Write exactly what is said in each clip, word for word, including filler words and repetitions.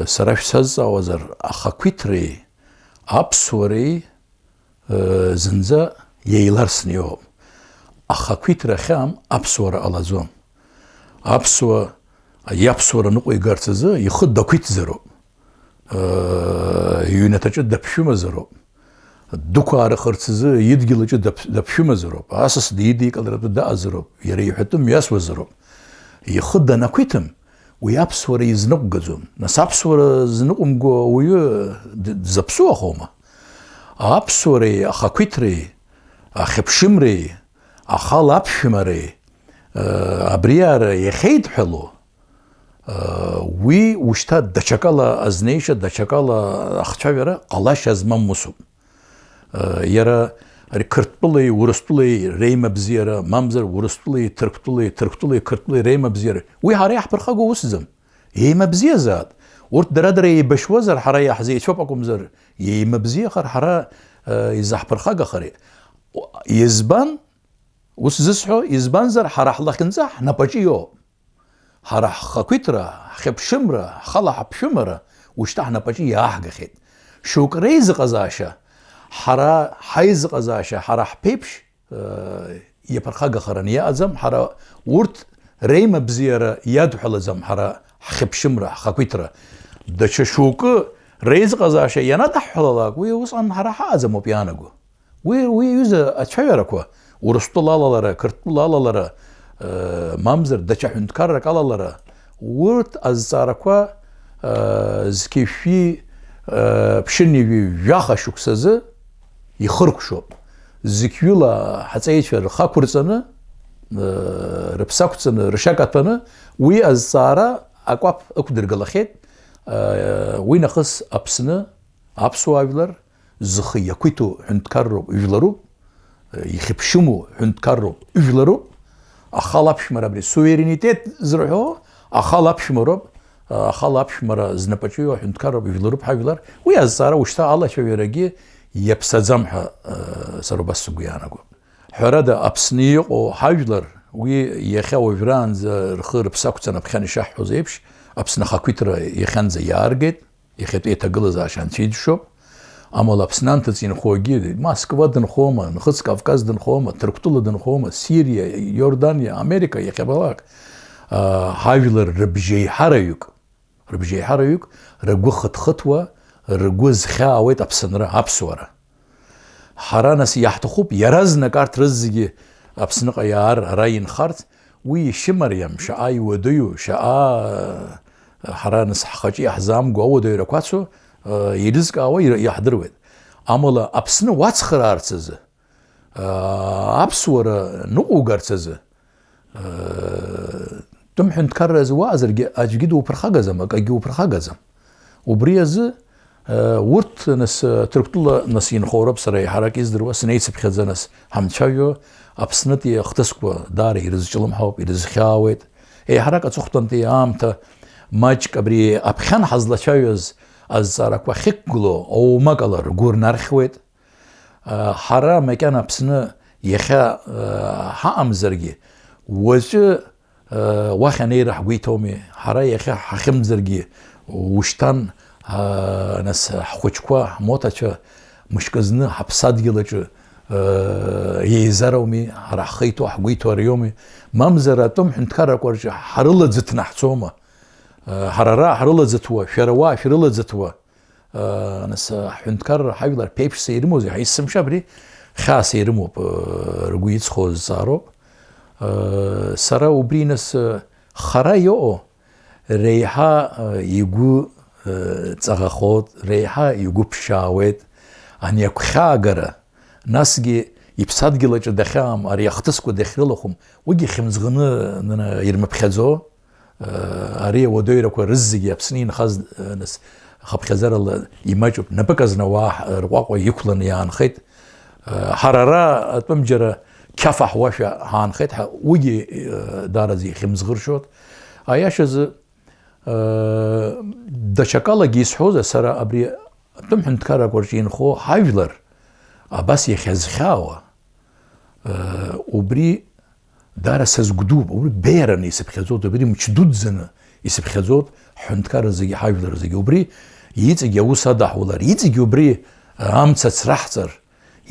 Сара шәсазҵаауазар, ахақәиҭреи аԥсуареи, э, зынӡа иеиларсны иҟоуп. Ахақәиҭра ахьаам аԥсуара ҟалаӡом. Аԥсуа, иаԥсуара ныҟәигарц азы ихы дақәиҭзароуп. Э, иҩнаҭаҿы даԥшәымазароуп. Дықәаарыхырц азы идгьыл аҿы дап-, даԥшәымазароуп, асас дидикыларатәы даҟазароуп, иара иҳәатәы мҩасуазароуп. Ихы данақәиҭым, уи аԥсуара изныҟәгаӡом. Нас аԥсуара зныҟәымго ауаҩы д-, дзаԥсуахома? Аԥсуареи ахақәиҭреи, ахьыԥшымреи, ахала аԥшәымареи, э, абриаара иахьеидҳәало, Уи ушьҭа даҽакала азнеишьа, даҽакала ахцәажәара ҟалашьа змам усуп. Иара ари Қырҭтәылеи Урыстәылеи реимабзиара, мамзар Урыстәылеи Ҭырқәтәылеи, Ҭырқәтәылеи Қырҭтәылеи реимабзиара, уи ҳара иаҳԥырхагоу усӡам. Еимабзиазаат. Урҭ дара-дара еибашьуазар, ҳара иаҳзеицәоуп акәымзар, еимабзиахар, ҳара, э, изаҳԥырхагахари? Избан? Ус зысҳәо, избанзар, ҳара ҳлахьынҵа ҳнапаҿы иоуп. Ҳара ҳхақәиҭра, ҳхьыԥшымра, ҳхала ҳаԥшәымара ушьҭа ҳнапаҿы иааҳгахьеит. Шьоук реизыҟазаашьа, ҳара ҳаизыҟазаашьа, ҳара ҳԥеиԥш, э, иаԥырхагахараны иҟаӡам, ҳара урҭ реимабзиара иадҳәалаӡам, ҳара ҳхьыԥшымра, ҳхақәиҭра. Даҽа шьоукы реизыҟазаашьа ианадаҳҳәалалак, уи усҟан ҳара ҳаҟаӡамоуп иаанаго. Уи, уи аҩыза ацәаҩарақәа, Урыстәыла алалара, Қырҭтәыла алалара, э, мамзар даҽа ҳәынҭқаррак алалара, урҭ азҵаарақәа, э, зқьи шәи, э, ԥшьынҩажәи жәаха шықәсазы ихыркәшоуп. Зқьҩыла ҳаҵеицәа рхы ақәырҵаны, э, рыԥсы ақәҵаны, ршьа каҭәаны, уи азҵаара акәаԥ ықәдыргылахьеит. Э, уи нахыс Аԥсны, аԥсуаа жәлар, зхы иақәиҭу ҳәынҭқарроуп, жәларуп, ихьыԥшыму ҳәынҭқарроуп, жәларуп, ахала аԥшәмара абри суверенитет зырҳәо ахала аԥшәмароуп, ахала аԥшәмара знапаҿы иоу аҳәынҭқарроуп, жәларуп ҳажәлар, уи азҵаара ушьҭа алацәажәарагьы иаԥсаӡам ҳәа, сара убас сгәы иаанаго. Ҳәарада, Аԥсны иҟоу ҳажәлар, уи иахьа уажәраанӡа рхы рыԥсы ақәҵаны аԥхьан ишаҳҳәоз еиԥш, Аԥсны ахақәиҭра иахьанӡа иааргеит. Иахьатәи аҭагылазаашьа анцәа иџьшьоуп. Амала Аԥсны анҭыҵ инхогьы, Москва дынхома, Нхыҵ Кавказ дынхома, Ҭырқәтәыла дынхома, Сириа, Иорданиа, Америка иахьабалак, аа, ҳажәлар рыбжеиҳараҩык, рыбжеиҳараҩык ргәы хыҭхыҭуа, ргәы зхьаауеит Аԥсынра, аԥсуара. Ҳара, нас, иаҳҭахуп иаразнак арҭ рызегьы Аԥсныҟа иаар, ара инхарц, уи ишьымариам, шаҟа иуадаҩу, шаҟа, ҳара, нас, ҳхаҿы иаҳзаамго ауадаҩрақәа ацу, ирызкаауа ир-, иаҳдыруеит. Амала Аԥсны уацхраарц азы, аԥсуара ныҟәугарц азы, тәым ҳәынҭқарра азы уаазаргьы аӡәгьы дуԥырхагаӡам, акагьы уԥырхагаӡам. Убри азы, э, урҭ, нас, э, Ҭырқәтәыла, нас, инхо роуп сара еиҳарак издыруа, снеицыԥхьаӡа, нас, ҳамцәажәо, Аԥснытәи ахҭысқәа даара ирызҿлымҳауп, ирызхьаауеит. Еиҳарак аҵыхәтәантәи аамҭа маҷк абри аԥхьан ҳазлацәажәаз азҵаарақәа ахьықәгылоу оумакала ргәы рнархьуеит. Э, ҳара макьана Аԥсны иахьа, э, ҳаҟамзаргьы, уаҵәы Уахь анеира ҳгәы иҭоуми, ҳара иахьа ҳахьымӡаргьы, ушьҭан, нас, ҳхәыҷқәа, ҳмоҭацәа мышкы зны ҳаԥсадгьыл аҿы еизароуми, ҳара ҳхы иҭоу, ҳгәы иҭоу ариоуми, мамзар атәым ҳәынҭқаррақәа рҿы ҳарылаӡыҭны ҳцома? Ҳара ара ҳрылаӡыҭуа, шәара уа шәрылаӡыҭуа, Нас, аҳәынҭқарра ҳажәлар ԥеиԥшса ирымоузеи? Ҳа есымша абри хьаас ирымоуп, ргәы иҵхо зҵаароуп. Сара убри, нас, хара иҟоу, реиҳа игәы ҵаӷахоит, реиҳа игәы ԥшаауеит, ани агәхьаагара, насгьы иԥсадгьыл аҿы дахьаам, ари ахҭысқәа дахьрылахәым, уигьы хьымӡӷны ирмыԥхьаӡо. Ари ауадаҩрақәа рызегьы Аԥсны инхаз, нас, хыԥхьаӡарала имаҷуп, напык азны ауаа рҟәаҟәа иқәланы иаанхеит. Ҳара ара атәым џьара қьаф аҳуашәа ҳаанхеит, ҳа, уигьы даараӡа ихьымӡӷыршьоит. Аиашазы, даҽакалагьы исҳәозар, сара абри атәым ҳәынҭқаррақәа рҿы инхо ҳажәлар абас иахьазхьаауа, убри Даара сазгәдууп, убри беиараны исыԥхьаӡоит, убри мчы дуӡӡаны Исыԥхьаӡоит ҳҳәынҭқарра зегьы, ҳажәлар зегьы убри, иҵегьы аус адаҳулар, иҵегьы убри амца ацраҳҵар,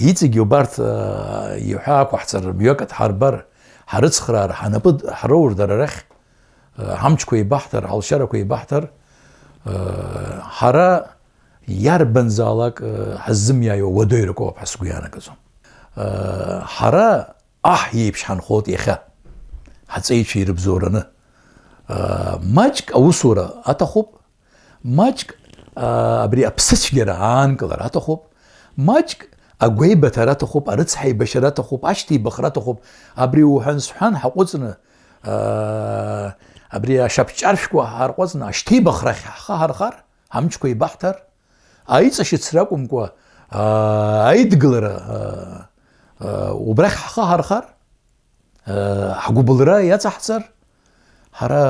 иҵегьы убарҭ, а, иҳәа ақәаҳҵар, мҩак дҳарбар, ҳарыцхраар, ҳанапы д-, ҳроур дара рахь, а, ҳамчқәа еибаҳҭар, ҳалшьарақәа еибаҳҭар, а, ҳара иарбанзаалак, а, ҳаззымиааиуа уадаҩрак ыҟоуп ҳәа сгәы иаанагаӡом. А, ҳара аҳ иеиԥш ҳанхоит иахьа, ҳҵеицәа ирыбзоураны. А, маҷк аусура аҭахуп, маҷк, а, абри аԥсыцәгьара аанкылара аҭахуп, маҷк агәеибаҭара аҭахуп, арыцҳаибашьара аҭахуп, ашьҭеибахра аҭахуп. Абри уҳәан-сҳәан ҳаҟәыҵны, а, абри ашьапҿаршәқәа ҳарҟәыҵны, ашьҭеибахрахь ҳхы ҳархар, ҳамчқәа еибаҳҭар, аиҵашьыцра акәымкәа, аа, аидгылара, аа, аа, убрахь ҳхы ҳархар, аа, ҳгәыбылра иаҵаҳҵар, ҳара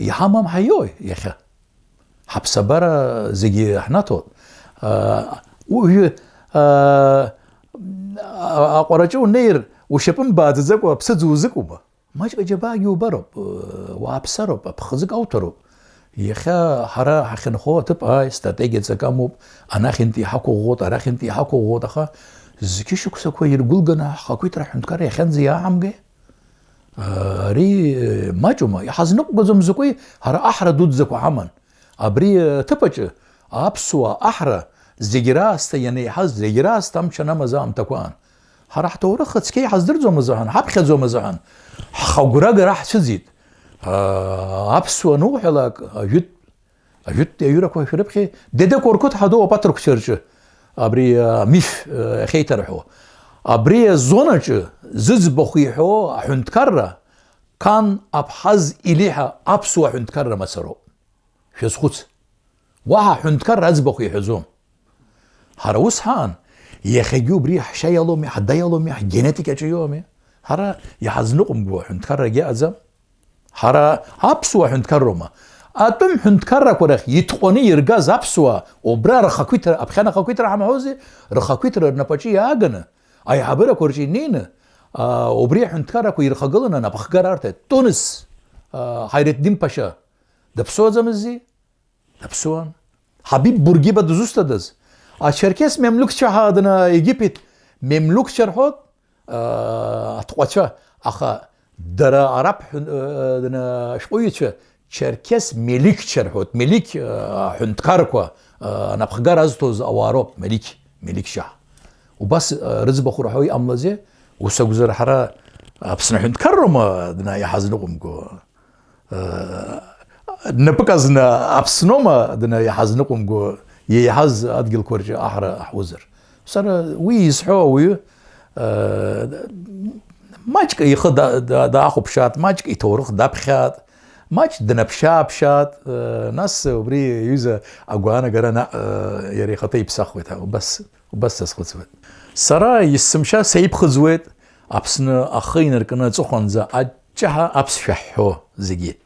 иҳамам ҳаиои иахьа? Ҳаԥсабара зегьы ҳнаҭоит. Аа, уажәы, аа, аҟәараҿы унеир, ушьапы мбааӡаӡакәа аԥсыӡ узыкума? Маҷк аџьабаагьы убароуп, уааԥсароуп, аԥхӡык ауҭароуп. Иахьа ҳара ҳахьынхо аҭыԥ, ааи, стратегиа ҵак амоуп, анахьынтәи иҳақәыӷәӷәоит, арахьынтәи иҳақәыӷәӷәоит, аха зқьышықәсақәа иргәылганы ҳхақәиҭра ҳҳәынҭқарра иахьанӡа иааҳамгеи? Ари маҷума, иҳазныҟәгаӡом закәи, ҳара аҳра дуӡӡақәа ҳаман. Абри аҭыԥ аҿы аԥсуаа аҳра зегь раасҭа ианеиҳаз, зегь раасҭа амч анамаз аамҭақәа аан. Ҳара ҳҭоурых цқьа иҳаздырӡом азыҳәан, ҳаԥхьаӡом азыҳәан, ҳхагәрагара ҳцәыӡит. Аа, аԥсуа ануҳәалак, ажәытә, ажәытәтәи аҩырақәа шәрыԥхьеит, Деде Корқыҭ ҳадоуп аҭырқәцәа рҿы, абри, а, миф, а, ахьеиҭарҳәо. Абри азонаҿы зыӡбахә иҳәо аҳәынҭқарра Кан Абхаз Илиҳа аԥсуа ҳәынҭқарра мацароуп. Шәазхәыц. Уаҳа ҳәынҭқарра аӡбахә иҳәаӡом. Ҳара ус ҳаан, иахьагьы убри ҳшьа иалоуми, ҳда иалоуми, ҳгенетика аҿы иоуми. Ҳара иҳазныҟәымго ҳәынҭқаррагьы ыҟаӡам. Ҳара аԥсуа ҳәынҭқарроума? Атәым ҳәынҭқаррақәа рахь итҟәаны иргаз аԥсуаа убра рхақәиҭра, аԥхьан ахақәиҭра ҳамҳәози, рхақәиҭра рнапаҿы иааганы, аиҳабырақәа рҿы инеины, аа, убри аҳәынҭқаррақәа ирхагыланы анапхгара арҭеит. Тунис, аа, Ҳаиретдин Ԥашьа даԥсуаӡамыззи? Даԥсуан. Ҳабиб Бургиба дызусҭадаз? Ачерқьес мемлюкцәа ҳәа дна Египет мемлюкцәа рҳәоит, аа, аҭҟәацәа, аха дара араб ҳәын-, аа, дна ашәҟәыҩҩцәа Черкес меликцәа рҳәоит, мелик, аа, аҳәынҭқарқәа, аа, анапхгара азҭоз ауаа роуп, мелик, мелик шьаҳ. Убас, аа, рыӡбахә рҳәо иҟамлази? Ус акәзар, ҳара Аԥсны аҳәынҭқарроума дна иҳазныҟәымго? Напык азна Аԥсноума дна иҳазныҟәымго, иеиҳаз адгьылқәа рҿы аҳра ҳуазар? Сара уи изҳәо ауаҩы, маҷк ихы да-, да-, даахәаԥшааит, маҷк иҭоурых даԥхьааит, маҷк днаԥшааԥшааит, нас убри иҩыза агәаанагара наҟ иара ихаҭа иԥсахуеит, убас, убас сазхәыцуеит. Сара есымша сеиԥхыӡуеит Аԥсны ахы инаркны аҵыхәанӡа аҷҷаҳа аԥсшәа ҳҳәо зегьы.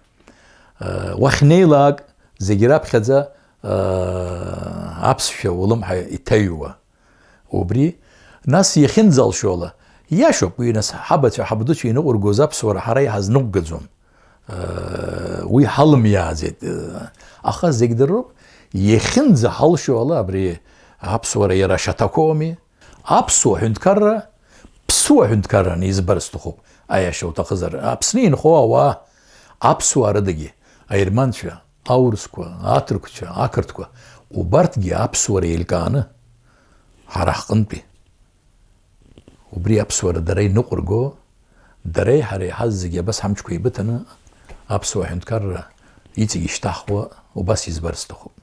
Уахьнеилак, зегь раԥхьаӡа, аа, аԥсшәа улымҳа иҭаҩуа. Убри, нас иахьынӡалшола, иашоуп, уи нас ҳабацәа, ҳабдуцәа иныҟәыргоз аԥсуара ҳара иҳазныҟәгаӡом. Уи ҳалымиааӡеит. Аха зегь дыруп, иахьынӡаҳалшола абри аԥсуара иара ашьаҭақәоуми. Аԥсуа ҳәынҭқарра ԥсуа ҳәынҭқарраны избар сҭахуп, аиаша уҭахызар, Аԥсны инхо ауаа, аԥсуаа рыдагьы, аерманцәа, аурысқәа, аҭырқәцәа, ақырҭқәа, убарҭгьы аԥсуара еилкааны, ҳара ҳҟынтәи. Убри аԥсуара дара иныҟәырго, дареи ҳареи ҳазегьы абас ҳамчқәа еибыҭаны, аԥсуа ҳәынҭқарра иҵегь ишьҭаҳхуа убас избар сҭахуп.